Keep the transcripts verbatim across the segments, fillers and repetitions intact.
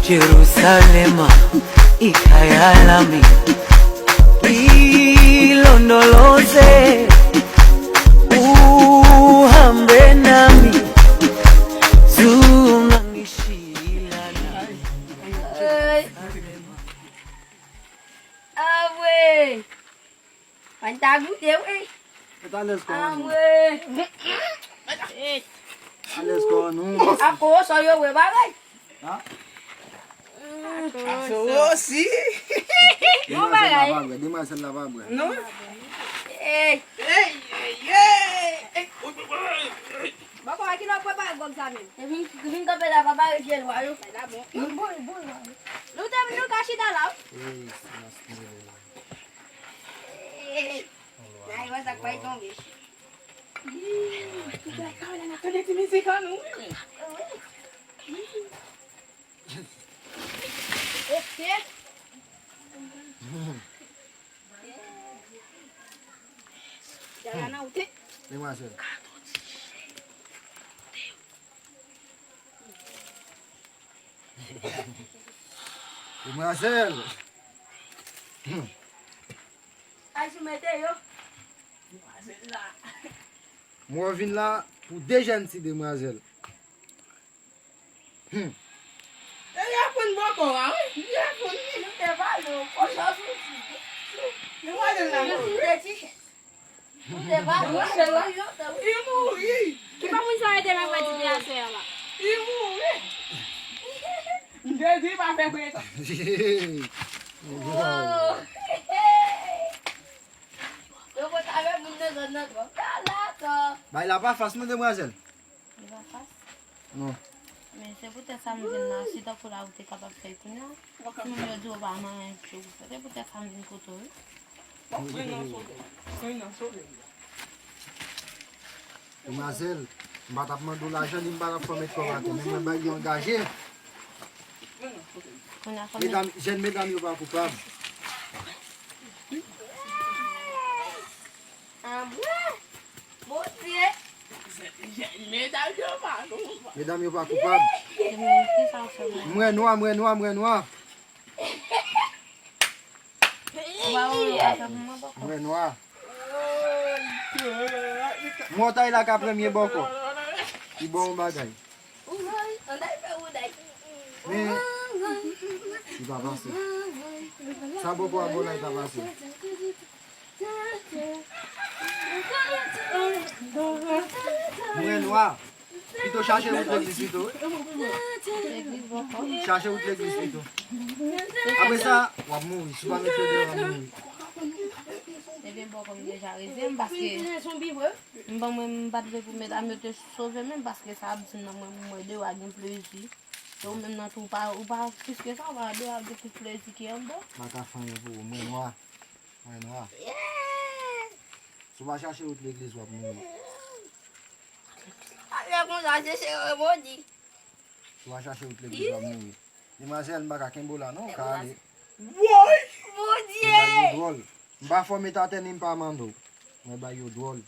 Jerusalema, ikhaya lami, ilondoloze, uhambe nami, zungangishilana. Hey. Awe. Mwen ta goute, wi. Mwen ta alèz kò nou. Awe. Alèz kò nou. Ako, sa yo, wi, bagay. Ha? Ako, sa. Ako, si. Bon bagay. Demwazèl la pa bwè, demwazèl la pa bwè. Non. Ey. Ey, ey, ey. Ey, woy, woy, woy. Bòkò a ki lè w prepare gwòg sa menm? Epi vin kanpe la, papa yo jwe lwa yo. La bon. Bon, bon, bon. Nou te, nou ka chita la, wi. Ey, sa, sa, sa. Ey. Nan, yo sa k pral tonbe. Ih, tout la kay la, n ap tande ti mizik an nou. Ok. Dayana, ou te. Demwazèl. Demwazèl. Ay, sou mete yo. Demwazèl la. Mwen vin la pou de jèn ti demwazèl. Hmm. E y ap pran bòkò a, wi. Y ap pran li, nou te pale, w konn sa soti. Demwazèl la mouri. Li mouri. Ki pa moun sa ede nan pati de asè a la? Li mouri. M te di pa fè pretan. Oh. Yo konn avè moun nan zòn nan twòp. Kalata. Bay la pa fas non, demwazèl. Li pa fas? Non. Men se poutèt sa m vin la, si tankou la ou te kapab fè l kounye a, si moun yo di w pa manyen, se poutèt sa m vin kote w, wi. Demwazèl, m pa t ap mande w lajan, ni m pa t ap fè w met kò w atè, men mwen bay yo angaje. Kounye a fò m... Medam, jèn medam yo pa koupab. Anmwey! Bondye! Medam yo pa koupab. Medam yo pa koupab. Ki sa w fè mwen? M wè nwa, m wè nwa, m wè nwa. Ou pa wè yon afè pou mwen bòkò? M wè nwa. M wè w ta la ka premye bòkò. Li ba w yon bagay. Men, li pa pase. Sa bòkò a ba w la, li pa pase. Mwen nwa. Pito chache wout legliz pito, wi. Chache wout legliz pito. Apre sa, w ap mouri. Si w pa met yo deyò, w ap mouri. Ebyen, bòkò m deja rive m, paske m ban mwen, m pa t vle pou medam yo te sove menm, paske sa ap di nan mwen, mwen deyò a gen plezi. E ou menm nan tou, ou pa, ou pa plis ke sa, ou pa deyò a gen plis plezi ki anndan. M pa ka fè anyen pou ou, mwen nwa. Mwen nwa. Si w pa chache wout legliz, w ap mouri. Lè konsa, se seremoni. Si w pa chache wout legliz, w ap mouri. Demwazèl, m pa ka kenbe w la, non, ou ka ale. Woy! Bondye! Mwen bay yo dwòl. M pa fè w met atè ni m pa mande w. Mwen bay yo dwòl.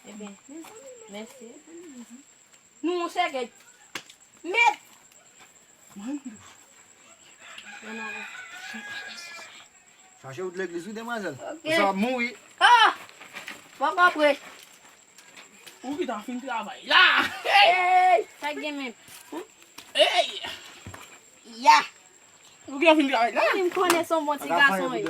Ebyen, mèsi. Nou yon sèkèt. Mèt! Chache wout legliz, wi, demwazèl. Ok. Ou sa ap mouri. Ah! Papa pre. Ou ki ta fin travay la. Hey! Sa gen menm? Hey! Ya! Ou gen fin travay la? Wi, m konnen se yon bon ti gason, wi.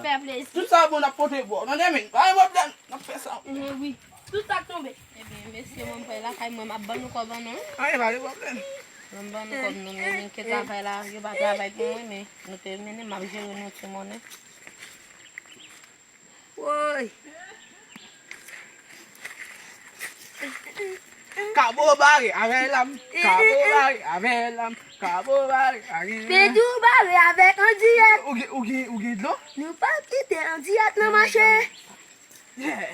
Fè plezi. Tout sa bon, n ap pote pou ou. Tande, men. Pa gen pwoblèm. N ap fè sa. Eh, wi. Tout sa k tonbe. Ebyen, mesye, mwen pral lakay mwen, m ap ban nou kòb an nou. Anyen, pa gen pwoblèm. Mwen ban nou kòb nou, nou vin ke travay la, yo pa travay pou mwen, men nou te mennen, m ap jere nou ti monnen. Woy. Kabo bare avè lam, kabo bare avè lam, kabo bare avè lam. Pedou bare avèk Andiyèt. Ou gen, ou gen, ou gen dlo? Nou p ap kite Andiyèt nan mache. Yeah.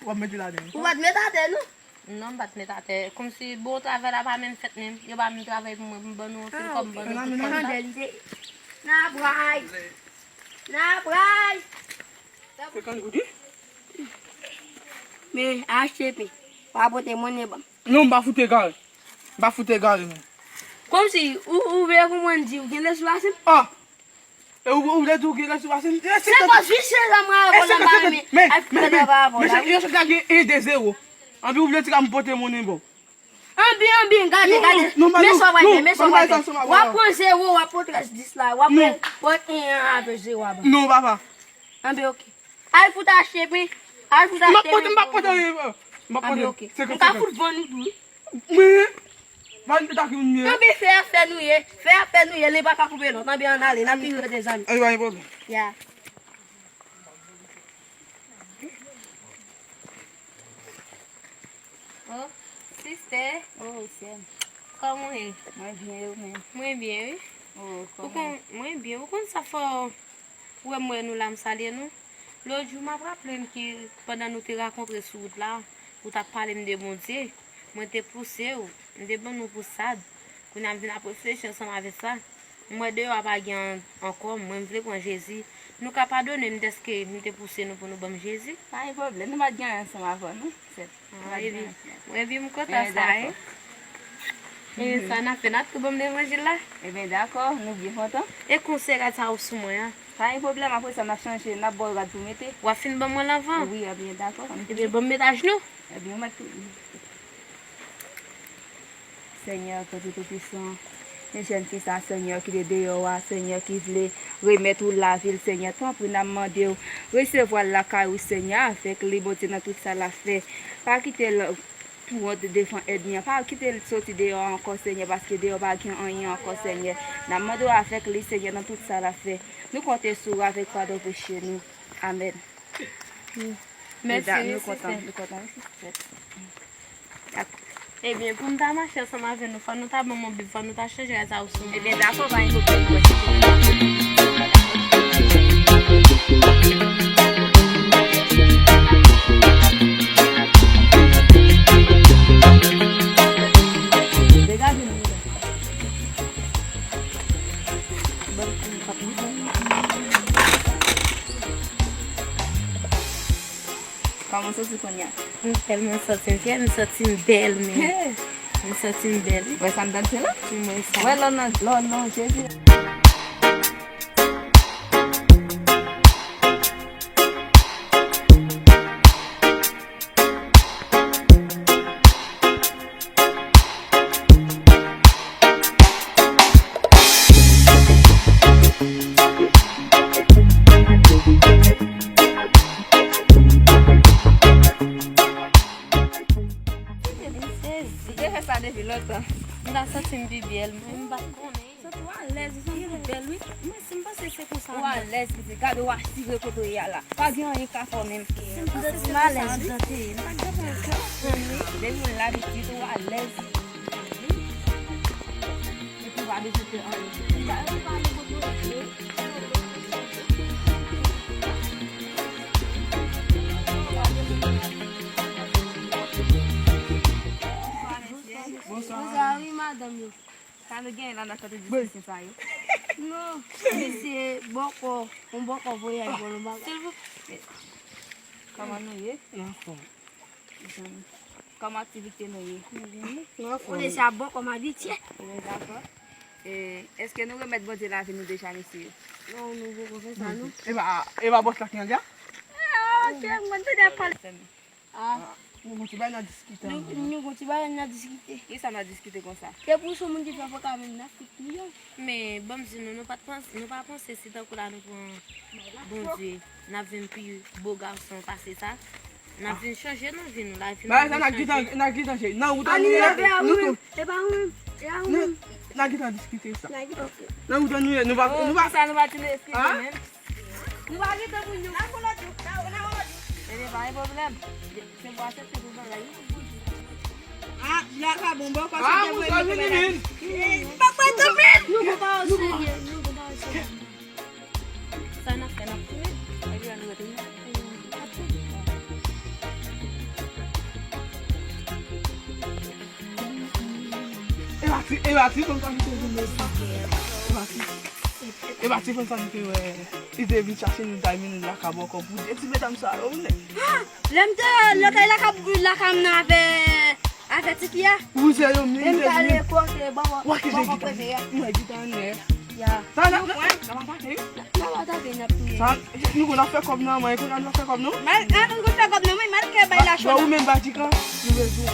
W ap mete ladan. Ou pa t met atè, non? Non, m pa t met atè. Kòmsi bon travay la pa menm fèt menm. Yo pa menm travay pou mwen, pou m ban nou anpil kòb, m ban nou tout kòb sa. N a bray. N a bray. Senkant goud, wi. Men, achte pen. Pa pote monnen ban m. Non, m pa fout egare. M pa fout egare, non. Kòmsi, ou, ou vle konprann di ou gen lè sou Asin? Ah! E ou, ou vle di ou gen lè sou Asin? Se kòz wi se la mwen avè la mwen men. Men, men, men, men, chèf, yo chèf la gen en de zewo. Anpi ou vle di ka m pote monnen ba w? Anbi, anbi, gade, gade. Men sa w pral fè, men sa w pral fè. W ap pran zewo, w ap pote dis la. W ap pran, pran en an avè zewo a ba. Non, papa. Anbi, oke. Al fout achte, pen. Al fout achte, pen. M ap pote, m ap pote, m ap pote. Anbi, oke. Ou ka fout vann ou tou, wi. Mwen, vann tout ak youn ye. Anbi, fè afè nou ye. Fè afè nou ye, li pa ka koupe lòt. Anbi, ann ale, n ap vin rete zanmi. Anbi, pa gen pwoblèm. Ya. Oh, sister. Oh, sè m. Kòman w ye? Mwen byen, ou menm? Mwen byen, wi. Oh, kòman? Ou konn, mwen byen. Ou konn sa fè w wè m wè nou la, m salye nou? Lòt jou, m ap raple m ke pandan nou te rakontre sou wout la, ou t ap pale m de Bondye. Mwen te pouse w, m te ban nou pousad. Kounye a m vin ap reflechi ansanm avèk sa. M wè deyò a pa gen an-, ankò, mwen m vle pran Jezi. Nou ka padone m dèske m te pouse nou pou nou ban m Jezi? Pa gen pwoblèm, nou pa t gen anyen ansanm avè w, non, sè. Ah, epi, epi m kontan sa, wi. E sa n ap fè, n ap tou ban m levanjil la? Ebyen, dakò, nou byen kontan. E konsèy gad sa ou sou mwen an? Pa gen pwoblèm, apre sa, n ap chanje, n ap ba w rad pou mete. W ap fin ban mwen l anvan? Wi, ebyen, dakò. Ebyen, ban m met ajnou. Ebyen, ou mèt tou. Senyè, Bondye Toupisan, men jèn fi sa, Senyè, ki te deyò a, Senyè, ki vle remèt ou lavi l, Senyè, tanpri, n ap mande w, resevwa l lakay ou, Senyè, avèk li, Bondye, nan tout sa l ap fè. Pa kite l pou wont devan ènmi an. Pa kite l soti deyò a ankò, Senyè, paske deyò pa gen anyen ankò, Senyè. N ap mande w avèk li, Senyè, nan tout sa l ap fè. Nou konte sou ou avèk padon peche nou. Amèn. Mèsi, nou kontan, nou kontan, wi, sistè. Ebyen, pou n ta mache ansanm avè nou, fò nou ta ban m yon bib, fò nou ta chanje rad sa ou sou mwen. Ebyen, dakò, pa gen pwoblèm. Degaje nou. Kòman w santi kounye a? M tèlman santi m fyè, m santi m bèl menm. M santi m bèl, wi. Wè sa m t ap di la? M wè sa. Wè lò nan, lò nan Jezi. Ou te fè sa depi lontan. M ta santi m pi bèl, mwen, m pa t konnen. Santi w alèz, ou santi w bèl, wi. Mwen, si m panse se konsa. Ou alèz, pitit. Gade, ou asire kote w ye a la. Pa gen anyen k ka fè w menm. Si m panse se konsa, wi. M alèz, tante. M pa t janm anyen. Depi w la, pitit, ou alèz. Epi w pa bezwen fè anyen. Ou pa, ou pa ale kote w ye. Bonswa. Bonswa, wi, madanm yo. Sa nou genyen la nan kote diskisyon sa yo? Non, misye bòkò, yon bòkò voyaj bò nan bagay. Silvouplè. Kòman nou ye? Anfòm. Kòman aktivite nou ye? Anfòm. Ou deja bòkò m abitye. Ebyen, dakò. E, èske nou remèt Bondye lavi nou deja, mesye? Non, nou poko fè sa, non. E pa, e pa bòs la ki anlè a? Ah, ok, mwen te deja pale. Ah. Nou gon ti bagay n ap diskite. Nou, nou gon ti bagay n ap diskite. Kisa n ap diskite konsa? Se pou se moun ki fè pòtamen n ap fout nou yo. Men, ban m di nou, nou pa t panse, nou pa panse si tankou la nou pran Bondye, n ap vin pi bo gason pase sa. N ap vin chanje nan vi nou, lavi nou vin chanje. Bagay sa n ap gentan, n ap gentan chanje. Nan wout an nou ye, nou tou. E pa ou menm, e pa ou menm. N ap gentan diskite sa. Nan wout an nou ye, nou pa, nou pa. Sa nou pa di nou eskize menm. Nou pa gen tan pou nou. N a fè lòt jou. N a, n a fè lòt jou. Ebyen, pa gen pwoblèm. Se pou aksepte pou bagay, wi. Ah, la ka bon, bon, kòm se te vre, nou te la. Eh, pa kwè tou, men. Nou gon pawòl serye, nou gon pawòl serye. Sa n ap fè, n ap tounen. Epi, ann rete, wi. E pa ti, e pa ti fanm sa ki te vin. E pa ti. E pa ti fanm sa ki te wè. Li te vin chache nou, li ta mennen nou lakay bòkò pou de ti medam sa yo, wi. Lè m te lakay, lakay, lakay m nan avè, Avèti ki a? Ou se yo menm. Menm pale kote bò bò preve a. Mwen di tan nè. Ya. Sa n ap nan atake wi. Nan atake n ap touye. Sa nou konn ap fè kòb nan men, konn ap fè kòb nou. Mal an nou konn fè kòb nan men, mal kè bay la chò. Ou menm ba di kan nou bezwen.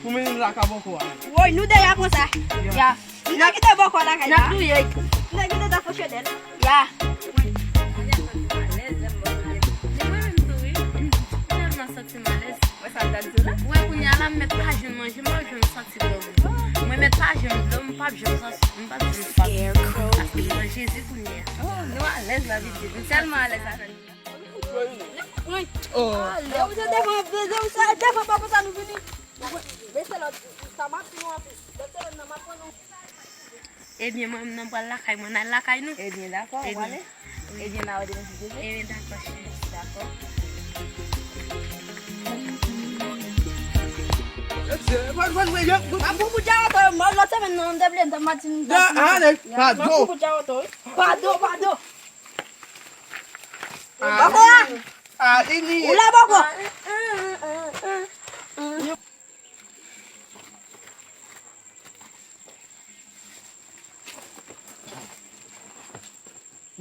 Ou menm la ka bòkò a. Woy, nou de ya konsa. Ya. N ap kite bòkò lakay la. N ap touye. N ap kite ta fò chandèl. Ya. Mwen santi m alèz. Wè kounye a la, m mèt pa jwenn manje, m pa jwenn santi dlo. Mwen mèt pa jwenn dlo, m p ap jwenn santi, m p ap jwenn santi. Paske nan Jezi kounye a. Oh, nou alèz la, Bibye. Nou tèlman alèz avè nou. Oh. Devan, devan, devan, devan, pa konsa nou vini. Mete lòt, sa m ap di nou anpil. Lòt sèlèn nan, m ap pran nou. Ebyen, mwen menm nan pral lakay mwen, n al lakay nou. Ebyen, dakò, ou pale? Ebyen, n a wè demen si Dye vle. Ebyen, dakò, cheri. Dakò. Mwen pou kout jawoto, mwen lòt semèn nan, m te vle, m te mati, m te mati. Pado. Mwen pou kout jawoto, wi. Pado, pado. Bòkò la. Ah, ini. Ou la, bòkò.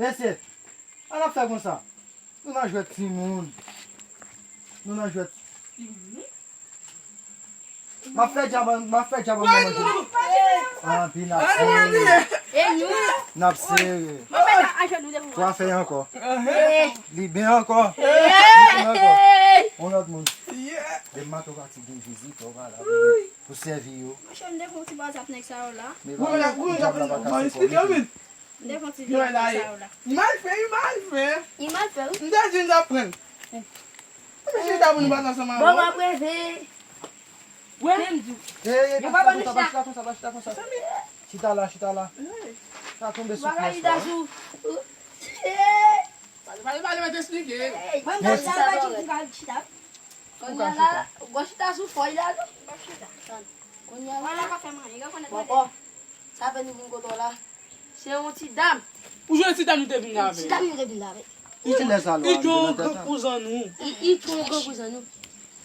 Mesye, an ap fè konsa. Nou nan jwèt timoun. Nou nan jwèt. M ap fè djab, m ap fè djab nan manje. Anpi n ap sere. E nou? N ap sere. Mwen mèt ajenou devan. Twa fèy ankò. Li ben ankò. Li ben ankò. On lòt moun. Demen maten w pati gen vizitè w pa la pou sèvi yo. Monchè, m te fè yon ti bazap nèg sa yo la. Men pa djab la pa kase kò mesye. M te fè yon ti bazap nèg sa yo la. Li mal fè, li mal fè. Li mal fè, wi. M te di m t ap pran l. Mwen chita pou nou pale ansanm avè w. Bon, m ap reve. Wè. Men m di w. Yo pa ban nou chita. Chita konsa, pa chita konsa. Chita la, chita la. Sa tonbe sou pyès la. Pale, pale, pale, mwen te esplike. Mwen, mwen, sa pa chita. Kounye a la, ou gon chita sou fèy la tou. Kounye a la, bòkò. Sa fè nou vin kote w la. Se yon ti dam. Ou jwenn ti dam nou te vin la avè l. Ti dam nou te vin la avè l. Li te yon gran kouzan nou. Li te yon gran kouzan nou.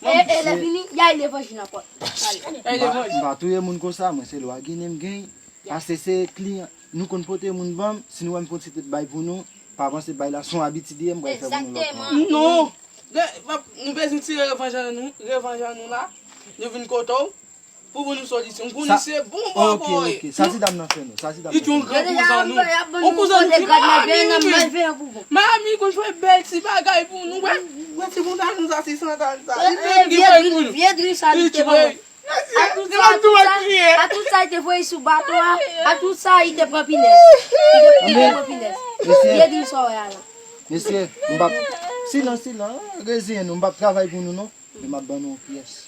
E, e, lè fini, y a levanjil ankò. M pa touye moun konsa, mwen se lwa Ginen m gen. Paske se kliyan, nou konn pote moun ban m, si nou wè m fè yon ti tèt bay pou nou, pa panse bay la se yon abitid li ye, m pral fè pou nou lòt mwa. Non! Nou bezwen tire revanj an nou, revanj an nou la. Nou vin kote w. Pou ban nou solisyon. M konnen se bon bòkò ye. Ok, ok. Sa ti dam nan fè nou. Sa ti dam nan fè nou. Li te yon gran kouzan nou. Yon kouzan nou ki Miami. Miami konn fè bèl ti bagay pou nou. Wè, wè ti bouda nou sa, ti santal sa. Li menm ki voye pou nou. Vye dri sa li te voye. A tout sa, a tout sa, a tout sa li te voye sou bato a. A tout sa li te pran pinèz. Li te, li te pran pinèz. Vye dri sa w wè a la. Mesye, m p ap, silans, silans, reziyen nou, m p ap travay pou nou non. Men m ap ban nou yon pyès.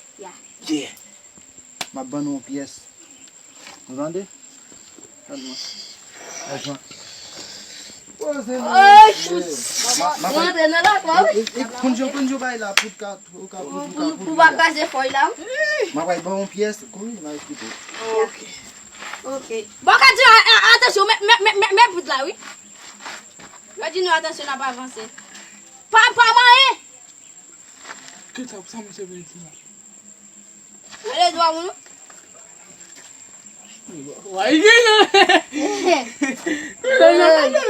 Yeah. M ap ban nou yon pyès. Nou tande? Tande mwen. Lajan. Poze nou. Oy! M ap, m ap, m ap, rantre nan lakòz, wi. E, e, konn jan, konn jan bay la, poud ka, ou ka, poud, ou ka, poud, ou ka. Pou pa kraze fèy la, wi. M ap bay ban yon pyès. Kouri, m a esplike w. Ok. Ok. Bon, ka di, a, a, atansyon, men, men, men, men, men poud la, wi. Ka di nou atansyon, n ap avanse. Pa, pa manyen! Kisa sa misye vle di la? Rele dwa moun. Wa, li gen non. Rele non, rele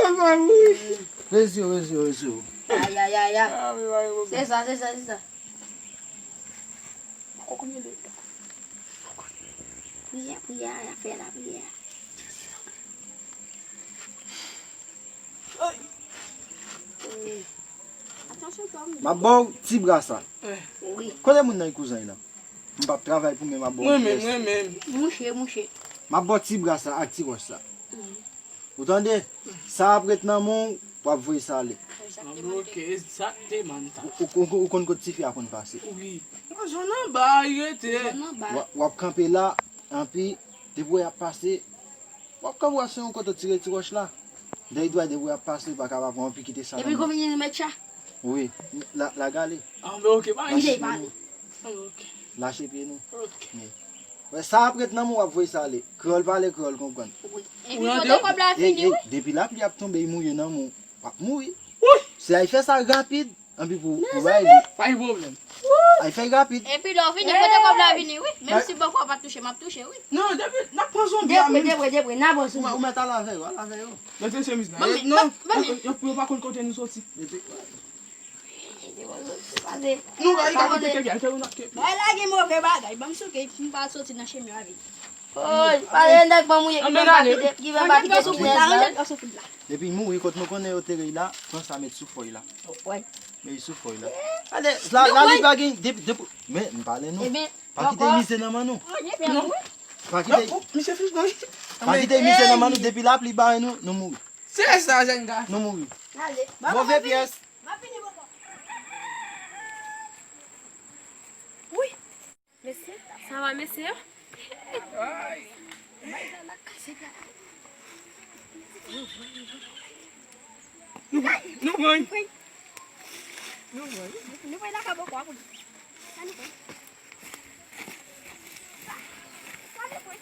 non, pa mouri. Rezi w, rezi w, rezi w. Ay, ay, ay, ay. Se sa, se sa, se sa. Priyè, priyè, y ap fè lapriyè. M ap ba w ti bra sa. Wi. Kote moun nan ki kouzen nan? M p ap travay pou men m ap ba w pyès. Mwen menm, mwen menm. Mouche, mouche. M ap ba w ti bra sa ak ti wòch sa. Ou tande? Sa ap ret nan men w, w ap voye sa ale. Egzakteman. Ou, ou, ou, ou konn kot tifi a konn pase. Wi. Zòn anba a, li rete. Zòn anba. W ap, w ap kanpe la, anpi, depi w ap pase, w ap kanpe w ap se yon kote w tire ti wòch la. Dèyè dwa depi w ap pase, w pa ka pa pran, anpi kite sa nan men. Epi konbyen nou mèt cha? Wi, la, lage ale. Anben, ok, pa gen. Lache pye nou. Anben, ok. Lache pye nou. Ok. Wi. Wè, sa ap ret nan men w, w ap voye sa ale. Kreyòl pale, kreyòl konprann. Wi. Epi kote kòb la fini, wi. Depi lapli ap tonbe, li mouye nan men w, w ap mouri. Wi. Se a, li fè sa rapid. Anpi pou, pou bay li. Pa gen pwoblèm. Ay, fè rapid. Epi lè w vini, pote kòb la vini, wi. Menm si bòkò w pa touche, m ap touche, wi. Non, depi n ap pran zonbi a, depre, menm depre, depre, n a pran zonbi. Ou mèt al avè yo, al avè yo. Mete chemiz la. Non, yo, yo pa konn kote nou soti. Nou va li ka kote kèk, kèk, kèk, kèk. Bay lage move bagay, ban m souke, m pa soti nan chemen avè li. Oy, pale nèg ban mouye ki vin baki de, ki vin baki de prèz la. Depi mouri kot nou konnen yo tere la, pran sa met sou fòy la. Met sou fòy la. Gade, la, la li pa gen, depi, depi, men, m pale nou. Pa kite mizè nan men nou. Pa kite, pa kite mizè nan men nou, depi lapli bare nou, nou mouri. Se sa, jèn gason. Nou mouri. Move pyès. Wi. Mesye, sa va, mesye? Nou pran, nou pran. Nou pran. Nou pran la ka bòkò a pou li. Sa nou pran. Sa nou pran.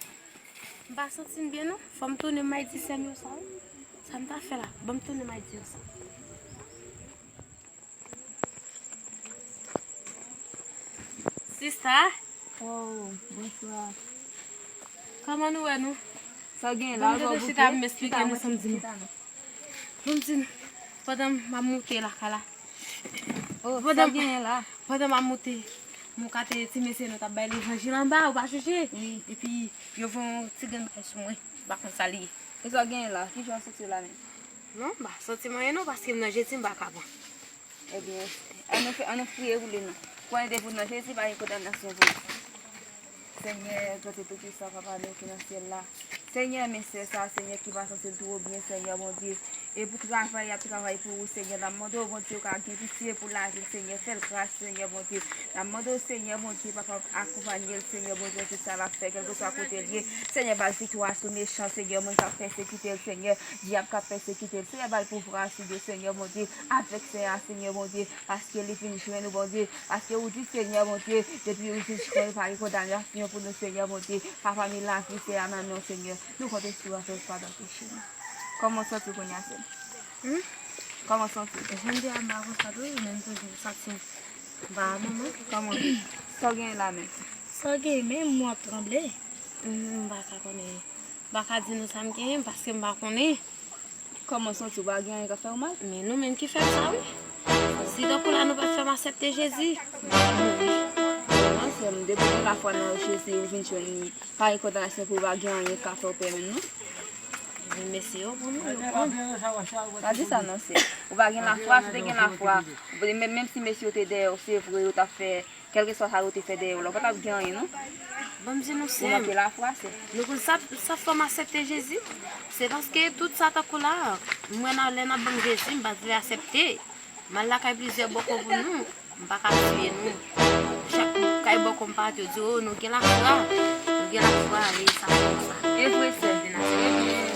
M pa santi m byen non. Fò m tounen m al di sè m yo sa wi. Sa m ta fè la? Ban m tounen m al di yo sa. Sista. Oh, bonswa. Kòman nou wè nou? Sa w gen la? Ban m tande chita, m esplike nou sa m di nou. Ban m di nou, pandan m ap moute lakay la. Oh, sa w gen la? Pandan m ap moute, m kate ti mesye nou t ap bay levanjil anba, ou pa sonje? Wi. Epi, yo voye yon ti grenn bagay sou mwen. M pa konn sa li ye. E sa w gen la? Kijan w santi w la menm? Non, m pa santi m anyen non, paske m nan Jezi, m pa ka pran. Ebyen, an nou fè, an nou priye pou li non. Konnen depi w nan Jezi, pa gen kondanasyon pou ou. Senyè, Bondye Toupisan, Papa nou ki nan syèl la. Senyè, men sè sa, Senyè, ki pa santi l twò byen, Senyè Bondye. E pou travay y ap travay pou ou, Senyè, n ap mande w, Bondye, w ka gen pitye pou lavi l, Senyè, fè l gras, Senyè Bondye. N ap mande w, Senyè Bondye, Papa, akonpanye l, Senyè Bondye, nan tout sa l ap fè, kèlkeswa kote l ye. Senyè, ba l viktwa sou mechan, Senyè, moun k ap pèsekite l, Senyè, dyab k ap pèsekite l. Senyè, ba l pouvwa sou yo, Senyè Bondye, avèk Senyè a, Senyè Bondye, paske li vin jwenn ou, Bondye, paske ou di, Senyè Bondye, depi ou vin jwenn ou, pa gen kondanasyon pou nou, Senyè Bondye, pa pami lavi, Senyè, nan non, Senyè. Nou konte sou ou avèk padon peche nou. Kòman w santi w kounye a, sè m? Hmm? Kòman w santi w? Jan m di a, m pa konn sa tou, men m toujou santi m pa manman. Kòman? Sa w genyen la menm? Sa w genyen menm, mwen ap tranble. Hmm, m pa ka konnen. M pa ka di nou sa m genyen, paske m pa konnen. Kòman w santi w? Pa gen anyen k ap fè w mal? Men nou menm ki fè m sa, wi. Si tankou la nou pa t fè m aksepte Jezi, m t ap mouri. Non, sè m, depi w gen lafwa nan Jezi, ou vin jwenn li. Pa gen kondanasyon pou ou, pa gen anyen k ka fè w pè menm non. Men mesye yo pou nou, yo pran. Pa di sa non, sè. Ou pa gen lafwa, si w te gen lafwa, menm, menm si mesye yo te dèyè w, se vre, yo t ap fè kèlkeswa sa yo te fè dèyè w la, ou pa t ap gen anyen non. Ban m di nou, sè m. Ou manke lafwa, sè. Nou konn sa, sa fè m aksepte Jezi? Se paske tout sa tankou la, mwen nan lè n ap ban m Jezi, m pa t vle aksepte. M al lakay plizyè bòkò pou nou, m pa ka tiye nou. Chak kay bòkò m parèt, yo di, o, nou gen lafwa. Nou gen lafwa, e sa fè konsa. E vre, sè. Ebyen,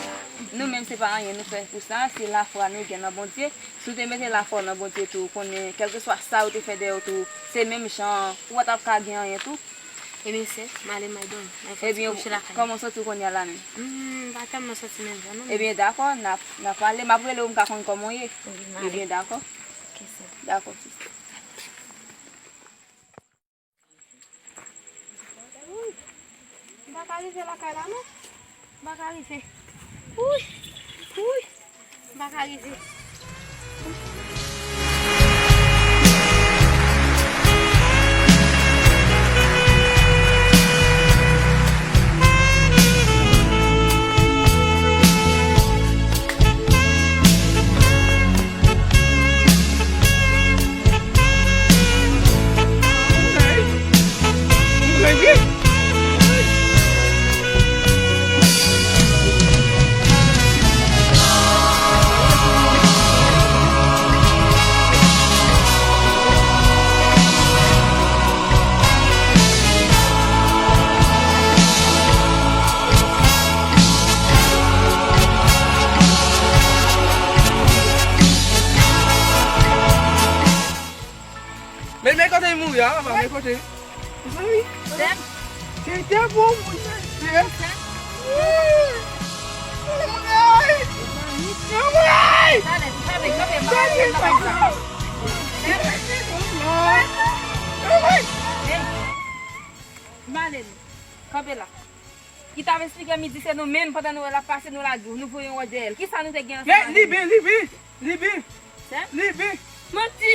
nou menm, se pa anyen nou fè pou sa, se lafwa nou gen nan Bondye. Si w te mete lafwa w nan Bondye tou, ou konnen, kèlkeswa sa yo te fè dèyè w tou, se menm jan, ou pa t ap ka gen anyen tou. Ebyen, sè, m ale, m al dòmi. M al fè ti kouche lakay. Ebyen, kòman w santi w kounye a la menm? Hmm, m pa tèlman santi menm jan non, men. Ebyen, dakò, n ap, n ap pale. M ap rele w, m ka konn kòman w ye. Wi, m ale. Ebyen, dakò. Ok, sè. Dakò, sista. Wi. M pa ka rive lakay la non. M pa ka rive. Wi. Wi. M pa ka rive. Men, men kote l mouri a, anba, men kote. Mezanmi. Sè m. Se te bon moun, mesye. Sè m. Wi. Mezanmi. Mezanmi. Talè, talè, kanpe, kanpe, kanpe. Hey, Malèn, kanpe la. Ki t ap esplike m, li di se nou menm, pandan nou wè l ap pase, nou lage w, nou voye yon wòch dèyè l. Kisa nou te gen ansanm avè li? Li vin, li vin, li vin. Li vin. Manti!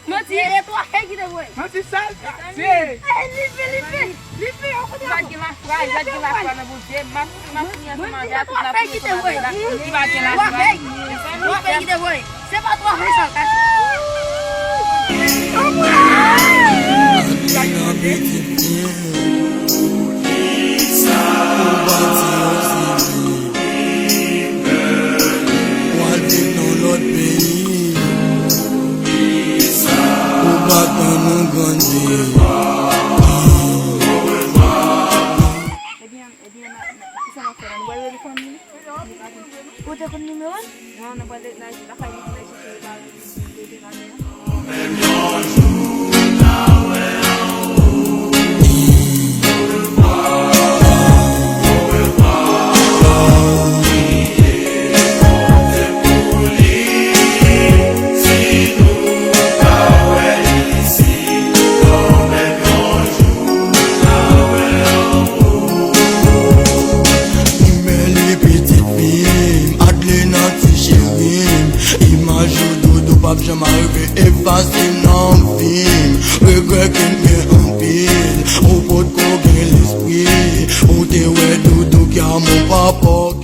Manti! E twa fèy ki te voye. Manti sal. Li vin, li vin, li vin. Ou pa gen lafwa, ou pa gen lafwa nan Bondye. M ap, m ap fini ansanm avè tout lapolis ansanm avè l la. Li pa gen lafwa. Twa fèy ki te voye. Se pa twa fèy sa l kache. Ou pa di yon seri. Ou al viv nan lòt peyi. Ou pa tann nou grandi. Ebyen, ebyen, kisa n ap fè la? Nou pral rele fanmi li? Ou te konn nimewo l? Non, nou pral rele lakay li pou n chèche li pa rele. Meli pitit fi m, Adlena ti cheri m. Imaj ou doudou p ap janm arive efase nan fim. Regrè ke n gen anpil, ou potko gen lespri. Ou te wè doudou ki a mon papa.